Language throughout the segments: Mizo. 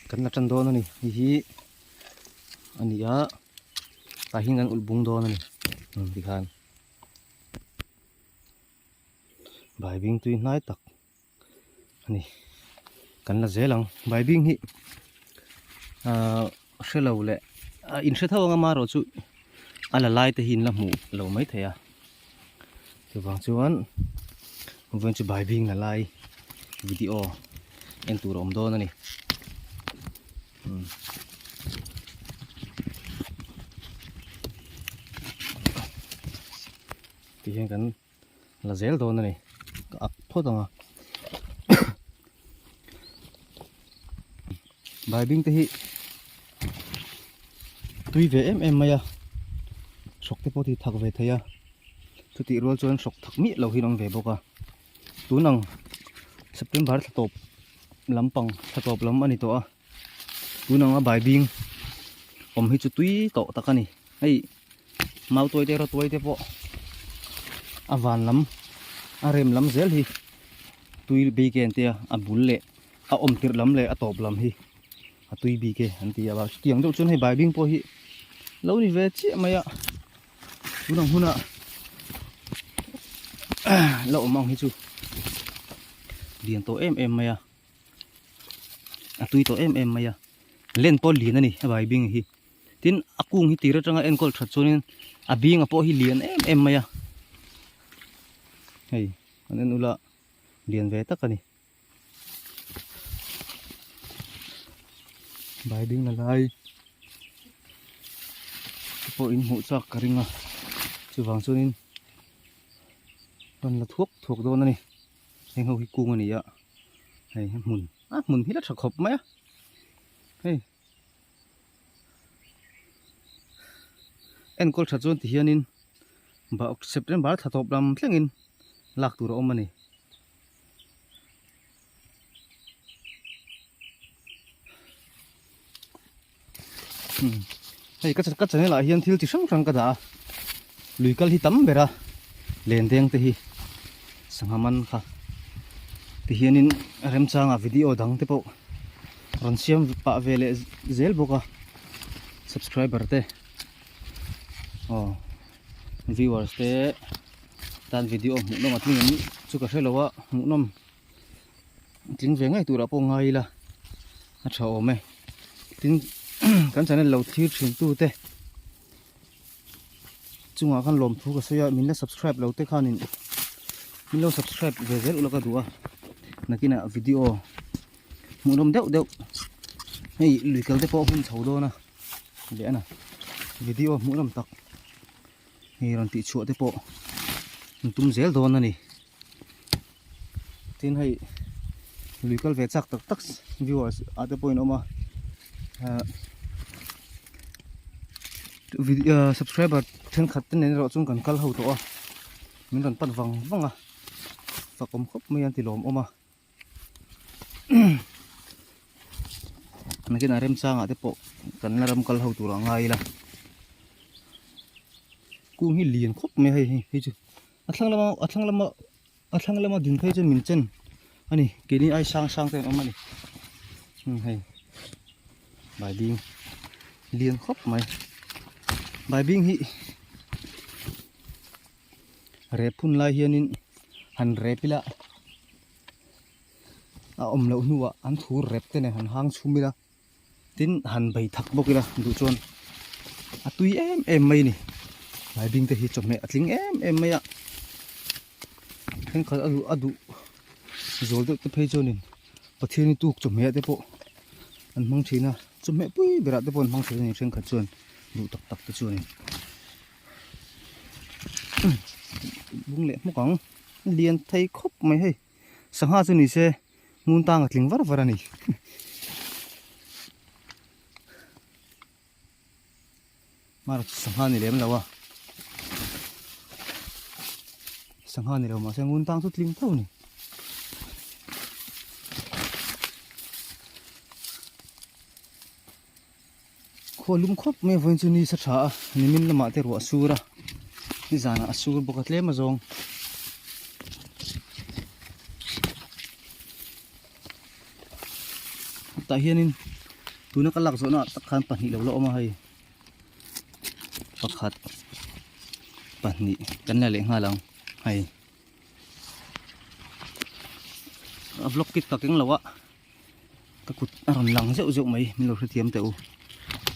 Kan la tan dawn a ni hei hi a ni a tah hian kan ulh bung dawn a ni tikhan baibing tui hnai tak a ni kan la zel ang baibing hi ahh hre lo leh ah in hre tho ang amaherawh chu a la lai te hi in la hmuh lo mai thei a chuvang chuan vawiin chu baibing la lai video en tur a awm dawn a ni umm. Tihian kan la zel dawn a ni ka ak phawt ang a baibing te hi tui ve em em mai a hrawk te pawh ti thak ve thei a chutih rual chuan hrawk thak miah lo hi an awm ve bawk a tun ang September thla tawp lampang thla tawp lam a ni tawh a tun anga baibing awm hi chu tui tawh tak a ni hei. Mau tuai te rawtuai te pawh a van lam a rem lam zel hi tui bik e an tia a bul leh a awm tirh lam leh a tawp lam hi a tui bik e an ti a chutiang deuh chuan hei baibing pawh hi lo ni ve chiah mai a tunang hunah la awm ang hi chu lian tawh em em mai a a tui tawh em em mai a len pawh lian a ni a baibing hi. Tin a kung hi tir atanga enkawl that chuanin a binga pawh hi lian em em mai a hei an en ula lian ve tak a ni bai ding la lai te pawh in hmuh chak ka ring a chuvang chuanin rawn la thuak thuak dawn a ni heng ho hi kung a ni a hei hmun a hmun hi la tha khawp mai a hei. Enkawl tha chuan tihianin September thla tawp lam thlengin lak tur a awm a ni. Hei ka ka channel ah hian thil chi hrang hrang ka dah a lui kal hi tam ber a len deng te hi sangha man kha tihianin remchanga video dang te pawh rawn siam pah ve leh zel bawk a subscriber te aw viewers te tan video hmuh nawm a tling em chu ka hre lo a hmuh nawm a tling ve ngei turah pawh ngai ila a tha awm e tin kan channel lo thlir thin tu te chungah khan lawmthu ka sawi a min la subscribe lo te khanin min lo subscribe ve zel ula ka duh a nakinah video hmuhnawm deuh deuh hei lui kal te pawh hun chho dawn a leh a na video hmuhnawm tak hei rawn tih chhuah te pawh an tum zel dawn a ni tin hei lui kal ve chak tak tak viewers ah te pawhin awm a ah subscriber thenkhat te nen erawh chuan kan kal ho tawh a min rawn pan vang vang a fak awm khawp mai an ti lawm awm a nakinah remchangah te pawh kan la ram kal ho tur a ngai ila kung hi lian khawp mai hei hei chu a thlang lama a thlang lama a thlang lama din phei chuan min chen a ni keini ai sang sang te an awm a ni hei baibing lian khawp mai baibing hi rep hun lai hianin han rep ila a awm loh hnuah an thur rep te nen han hang chhum ila tin han bei thak bawk ila duh chuan a tui em em mai a ni baibing te hi chawhmeh a tling em em mai a thenkhat a duh a duh zual deuh te phei chuanin Pathian-i tuk chawhmeh te pawh an hmang thin a chawhmeh pui berah te pawh an hmang thin a ni thenkhat chuan duh tak tak te chuanin. Bung leh hmawk ang lian thei khawp mai hei sangha chu ni se ngun tang a tling var var a ni mar chu sangha ni lem lo a sangha ni lo mahse ngun tang chu tling tho a ni. Khua lum khawp mai vawiin chu ni sa tha a nimin lamah te ruah a sur a nizanah a sur bawk a tlem a zawng tah hianin. Tuna ka lak zawhna ah tak khan pahnih lo la awm a hei. Pakhat pahnih kan la leh nghal ang hei. A vlog kit ka keng lo a ka kut a rawn lang zeuh zeuh mai min lo hrethiam teh u.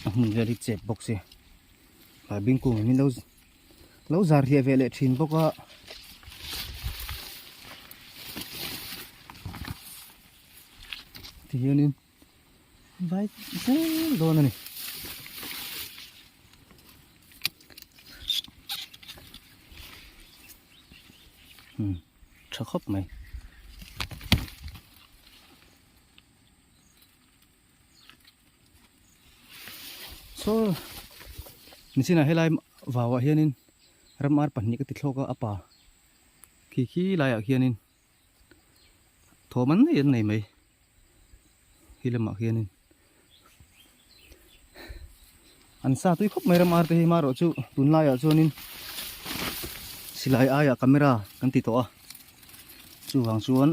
A hmun vel hi chep bawk si. Bai kung min lo lo zar hliah ve leh thin bawk a. Tihianin vai zel dawn a ni. Hmm, tha khawp mai. Saw nichinah helai vauah hianin ram ar pahnih ka ti thlawk a, a pa khi khi laiah khianin Thawm an nei an nei mai khi lamah khianin an sa tui khawp mai ram ar te hi marawh chu tunlaiah chuanin silai aiah camera kan ti tawh a chuvang chuan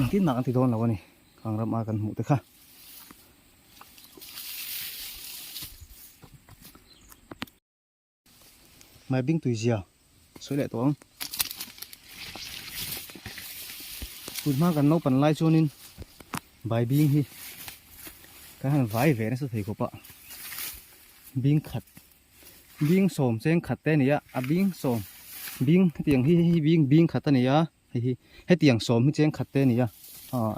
tin mah kan ti dawn lo a ni khang ram ar kan hmuh te kha. Mai bing tui zia sawi leh tawh ang. Tun hma kan naupan lai chuanin bai bing hi kan han vai ve nasa thei khawp a. Bing khat bing sawm cheng khat te a ni a, a bing sawm bing hetiang hi hei hi bing bing khat a ni a hei hi hetiang sawm hi cheng khat te a ni a aw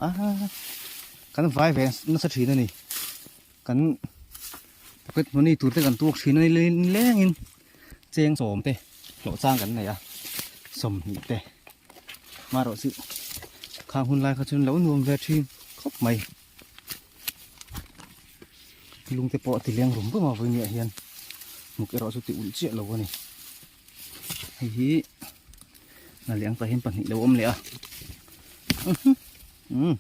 kan vai ve nasa thin a ni kan. Pocket money tur te kan tuak thin a ni lengin cheng sawm te hlawh chang kan nei a sawmhnih te marawh chu khang hun lai kha chuan lo nuam ve thin khawp mai lung te pawh a ti leng rum rum a vawinia hian muk erawh chu ti ulh chiah lo a ni hei hi na leh ang tah hian pahnih lo awm leh a umm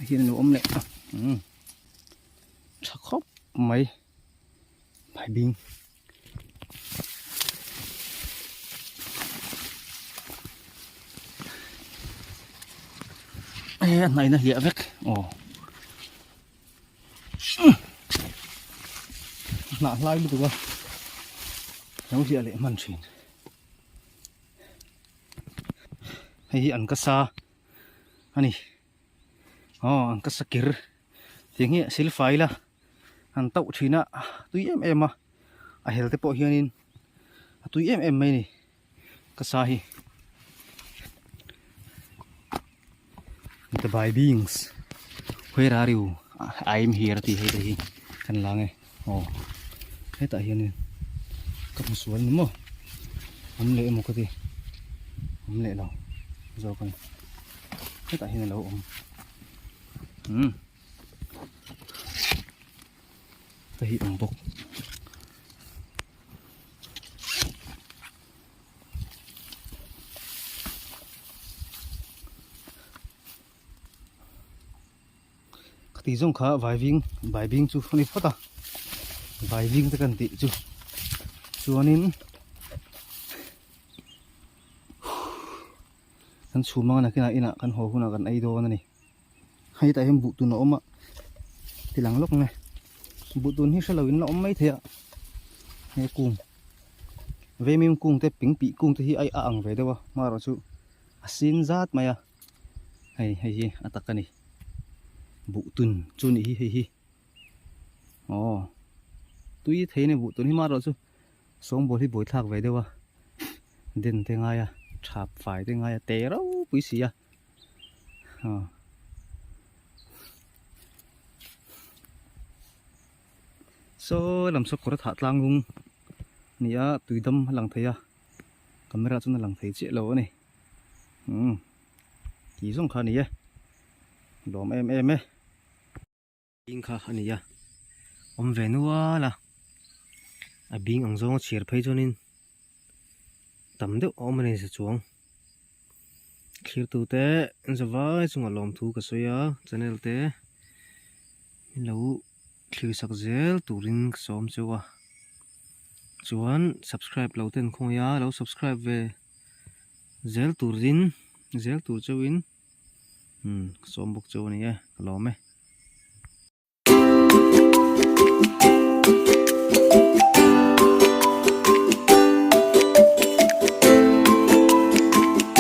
hian lo awm leh a umm. Tha khawp mai bhaibing. Hei a hnaihna hliah vek aw hnah hlai lutuk a lo hliah leh hman thin hei hi an ka sa a ni. Aw an ka sakir tiang hi silfai ila an tauh thin a tui em em a a hel te pawh hianin a tui em em mai a ni ka sa hi the by beings where are you I am here tih hei te hi kan la nge aw hetah hianin ka hmu sual ni maw awm leh emaw ka ti awm leh lo zawk a ni. Hetah hian a lo awm. Umm. Hei hi awm bawk. Khati zawng kha vaiving vaibing chu a ni phawt a vaiving te kan tih chu chuanin Kan chhum anga nakinah inah kan haw hunah kan ei dawn a ni. Hei tah hian buh tun a awm a, ti lang lawk nge. Buh tun hi hre lo in la awm mai thei a, he kung vemim kung te ping pih kung te hi a ang ve deuh a, hmarawh chu a sin zat mai a, hei hei hi a tak a ni. Buh tun chu nih hi hei hi aw tui thei a ni buh tun hi hmarawh chu. Sawngbawl hi buaithlak ve deuh a, den te ngai a, thap fai te ngai a, te ropui si a. Saw lam saw kawr a thah tlang lung a ni a, tui dam a lang thei a, camera chuan a lang thei chiah lo a ni. Umm tih zawng kha a ni e, lawm em em e. Bing kha a ni a, awm ve nual a, a bing ang zawnga chhiar phei chuanin tam deuh a awm a ni sa chuang. Thlirtute an za vai chungah lawmthu ka sawi a, channel te min lo thlir sak zel turin ka sawm cheu a, chuan subscribe lo ten khawngaih a, lo subscribe ve zel turin zel tur cheuhin. Umm ka sawm bawk chu a ni e, ka lawm e.